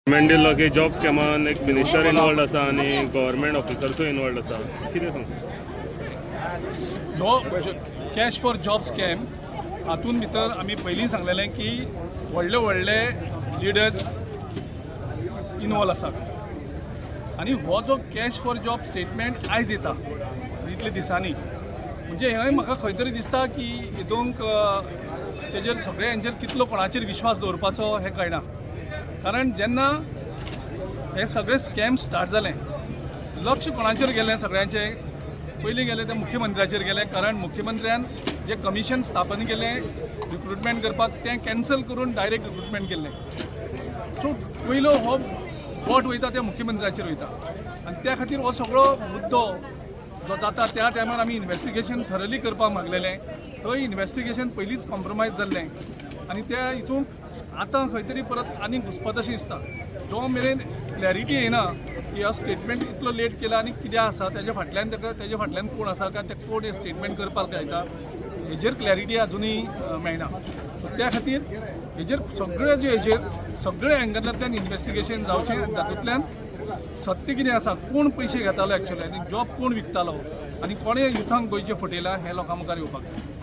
Statement दिल्लो की job स्कॅमान एक मिनिस्टर इनवॉल्ड आसा आनी गव्हर्मेंट ऑफिसर्सूय इनवॉल्ड आसा. कितें सांगता? जो कॅश फॉर जॉब स्कॅम हातून भितर आमी पयलीं सांगलेलें की व्हडले व्हडले लिडर्स इनवॉल्व आसात आनी हो जो कॅश फॉर जॉब स्टेटमेंट आयज येता इतले दिसांनी, म्हणजे हें म्हाका खंय तरी दिसता की हितूंक तेजेर सगळे हेंचेर कितलो कोणाचेर विश्वास दवरपाचो हें कळना. कारण जेन्ना हे सगळे स्कॅम स्टार्ट जालें, लक्ष कोणाचेर गेलें? सगळ्यांचें पयलीं गेलें तें मुख्यमंत्र्याचेर गेलें, कारण मुख्यमंत्र्यान जें कमिशन स्थापन केलें रिक्रुटमेंट करपाक, तें कॅन्सल करून डायरेक्ट रिक्रुटमेंट केल्लें. सो पयलो हो बोट वयता त्या मुख्यमंत्र्याचेर वयता आनी त्या खातीर हो सगळो मुद्दो जो जाता, त्या टायमार आमी इन्वेस्टिगेशन थरली करपाक मागलेलें. थंय इन्वेस्टिगेशन पयलींच कॉम्प्रोमायज जाल्लें आनी त्या हितून आतां खंय तरी परत आनीक घुसपत अशें दिसता. जो मेरेन क्लॅरिटी येना की हो स्टेटमेंट इतलो लेट केला आनी कितें आसा तेज्या फाटल्यान, ताका तेज्या फाटल्यान कोण आसा काय ते कोण हें स्टेटमेंट करपाक लायता, हेजेर क्लॅरिटी अजुनूय मेळना. सो त्या खातीर हेजेर सगळे जे हेजेर सगळे अँगलांतल्यान इन्वेस्टिगेशन जावचें आनी तातूंतल्यान सत्य कितें आसा, कोण पयशे घेतालो एक्चुअली आनी जॉब कोण विकतालो आनी कोणें युथांक गोंयचें फटयलां, हें लोकां मुखार येवपाक जाय.